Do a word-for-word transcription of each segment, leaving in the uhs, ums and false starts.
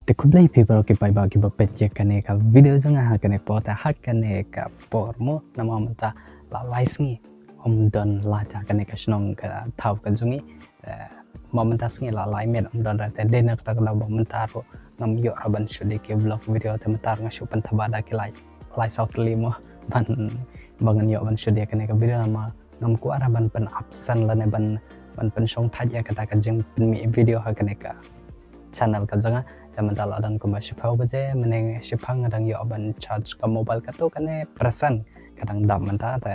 Te khublei phi baroh ki paidbah kiba peit ïa kane ka video jong nga ha kane ka por, te ha kane ka por mo namar mynta la lai sngi ym don light ha kane ka shnong ka thaw ka jong ngi. Te ma mynta sngi la lai miet ym don re, te dei na kata ka daw ba mynta ruh ngam ïoh re ban shoot ïa ki vlog video, te mynta nga shu pynthaba da ki lai lai saw tylli mo ban ba ngan ïoh ban shoot ïa kane ka video namar ngam kwah re ban pyn absent lane ban ban pynshongthait ïa kata ka jingpynmih video ha kane ka channel ka jong nga. Te mynta la don kumba shiphew baje, mynne shiphew nga dang ïoh ban charge ka mobile, kato kane percent ka dang dap mynta, te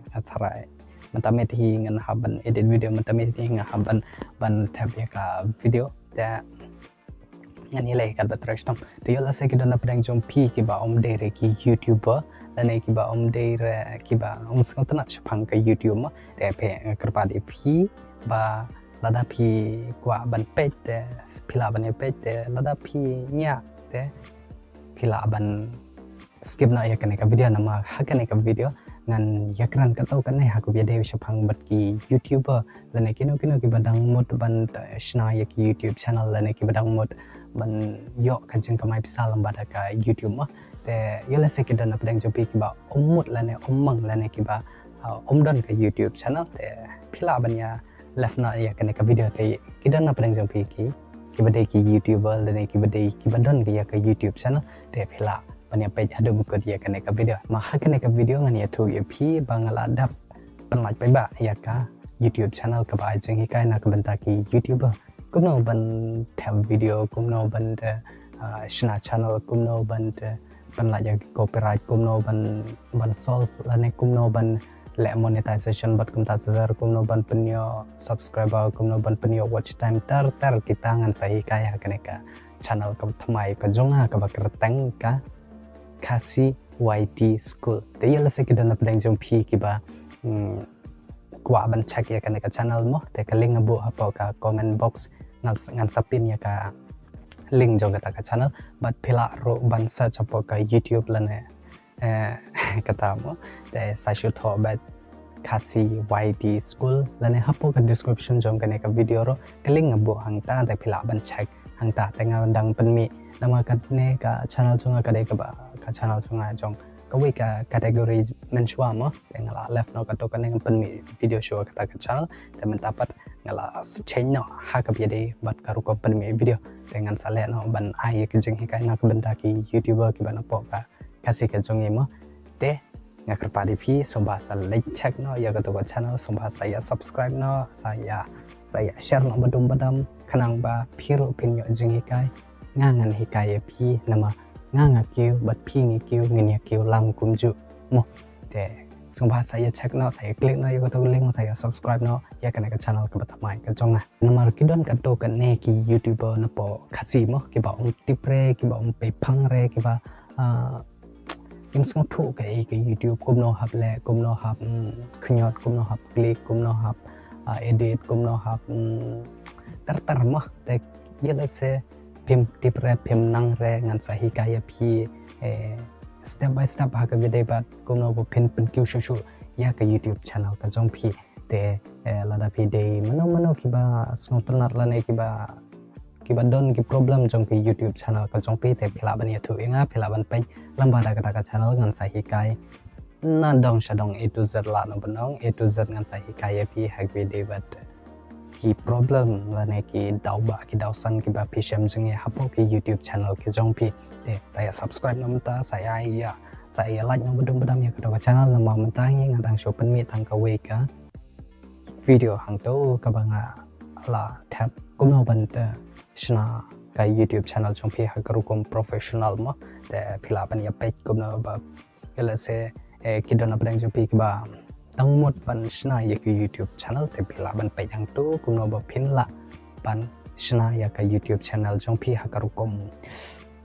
nga tharai mynta miet hi ngan hap ban edit video, mynta miet hi nga hap ban ban thep ïa ka video. Te ngan ïaleh katba trei shitom. Te ïoh lehse ki don na pdeng jong phi kiba ym dei re ki YouTuber lane kiba ym dei re kiba ym sngewtynnat shaphang ka YouTube mo. Te phi, nga kyrpad ïa phi ba lada phi kwah ban peit te phi lah ban ïa peit, te lada phi ñiah te phi lah ban skip noh ïa kane ka video namar ha kane ka video ngan ïakren kato kane ha kaba ïadei shaphang bad ki YouTuber lane kino kino kiba dang mut ban, eh, shna ïa ki YouTube channel lane kiba dang mut ban ïoh ka jingkamai pisa lyngba da ka YouTube mo. Te ïoh lehse ki don na pdeng jong phi kiba ym mut lane ym mang lane kiba, ah, ym don ka YouTube channel, te phi lah ban ïa left noh ïa kane ka video. Te ki don na pdeng jong phi ki kiba dei ki YouTuber lane kiba dei kiba don ïa ka YouTube channel, te phi lah ban ïa peit haduh ba kut ïa kane ka video. Ma ha kane ka video ngan ïathuh ïa phi ba nga la dep pynlait paidbah ïa ka YouTube channel kaba ai jinghikai na ka bynta ki YouTuber, kumno ban thep video, kumno ban te, ah, shna channel, kumno ban te pynlait ïa ki copyright, kumno ban ban solve lane kumno ban leh monetization bad kumta ter ter, kumno ban pynïoh subscriber, kumno ban pynïoh watch time, ter ter kita ngan sa hikai ha kane ka channel kaba thymmai ka jong nga kaba kyrteng ka Khasi Y T School. Te ïoh lehse ki don na pdeng jong phi kiba, mm, kwah ban check ïa kane ka channel mo, te ka link nga buh hapoh ka comment box, ngan ngan sa pin ïa ka link jong kata ka channel, bad phi lah ruh ban search hapoh ka YouTube lane, eh, kata mo, te sa shu thoh bad Khasi Y T School lane hapoh ka description jong kane ka video ruh ka link nga buh hangta, te phi lah ban check hangta. Te nga dang pynmih namar kane ka channel jong nga ka dei kaba ka channel jong nga jong kawei ka category mynshuwa mo, te nga la left noh kato kane, ngan pynmih video shuwa kata ka channel. Te mynta pat nga la change noh ha kaba ïadei bad ka rukom pynmih video, te ngan sa leh noh ban ai ïa ka jinghikai na ka bynta ki YouTuber kiba napoh ka Khasi ka jong ngi mo. Te nga kyrpad ïa phi sngewbha sa leit check noh ïa kato ka channel, sngewbha sa ïa subscribe noh, sa ïa sa ïa share noh badum badam khnang ba phi ruh phin ïoh jinghikai. Nga ngan hikai ïa phi namar nga nga kiew bad phi ngi kiew, ngin ïa kiew lang kumjuh mo. Te sngewbha sa ïa check noh, sa ïa click noh ïa kato ka link, sa ïa subscribe noh ïa kane ka channel kaba thymmai ka jong nga. Namar ki don kato kane ki YouTuber napoh Khasi mo kiba ym tip re, kiba ym pei phang re, kiba, ah, kim sngewthuh kaei ka YouTube, kumno hap leh, kumno hap, mm, khñiot, kumno hap click, kumno hap, ah, edit, kumno hap, mm, ter ter mo. Te ïoh lehse phim tip re, phim nang re, ngan sa hikai ïa phi, eh, step by step ha kaba ïadei bad kumno ba phin pynkiew shuh shuh ïa ka YouTube channel ka jong phi. Te, eh, lada phi dei mano mano kiba sngewtynnat lane kiba kiba don ki problem jong ki YouTube channel ka jong phi, te phi lah ban ïathuh ïa nga, phi lah ban peit lyngba da kata ka channel, ngan sa hikai nadong shadong, A to Z, lah na bynriew, A to Z ngan sa hikai ïa phi ha kaba ïadei bad ki problem lane ki daw bah ki daw san kiba phi shem jingeh hapoh ki YouTube channel ki jong phi. Te sa ïa subscribe noh mynta, sa ïa, ïa sa ïa like noh badum badam ïa kato ka channel, namar mynta hi nga dang shu pynmih tang kawei ka video hangto kaba nga la thep kumno ban te shna ka YouTube channel jong phi ha ka rukom professional mo. Te phi lah ban ïa peit kumno ba, ïoh lehse, eh, ki don na pdeng jong phi kiba dang mut ban shna ïa ka YouTube channel, te phi lah ban peit hangto kumno ba phin lah ban shna ïa ka YouTube channel jong phi ha ka rukom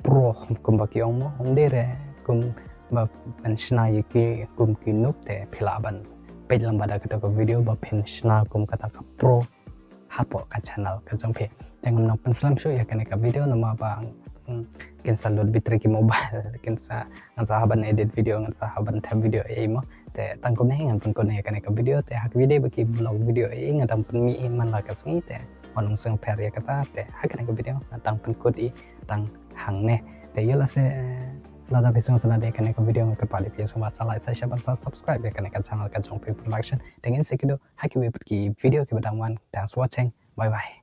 pro, kumba ki ong mo, ym dei re kumba ban shna ïa ki kum ki noob. Te phi lah ban peit lyngba da kato ka video ba phin shna kum kata ka pro hapoh ka channel ka jong phi. Te ngam nang pynslem shuh ïa kane ka video namar ba, mm, kin sa lut battery ki mobile, kin sa, ngan sa hap ban edit video, ngan sa hap ban thep video ei mo. Te tang kumne ngan pynkut ïa kane ka video, te ha ka video ba ki vlog video ei nga dang pynmih man la ka sngi, te wat nym sngewpher ïa kata. Te ha kane ka video nga dang pynkut ei tang hangne. Te ïa la se lada phi sngewtynnat ïa kane ka video nga kyrpad ïa phi sngewbha sa like, sa share bad sa subscribe ïa kane ka channel ka jong Phi Production. Te ngin sa ïakynduh ha kiwei pat ki video kiba dang wan. Thanks for watching. Bye bye.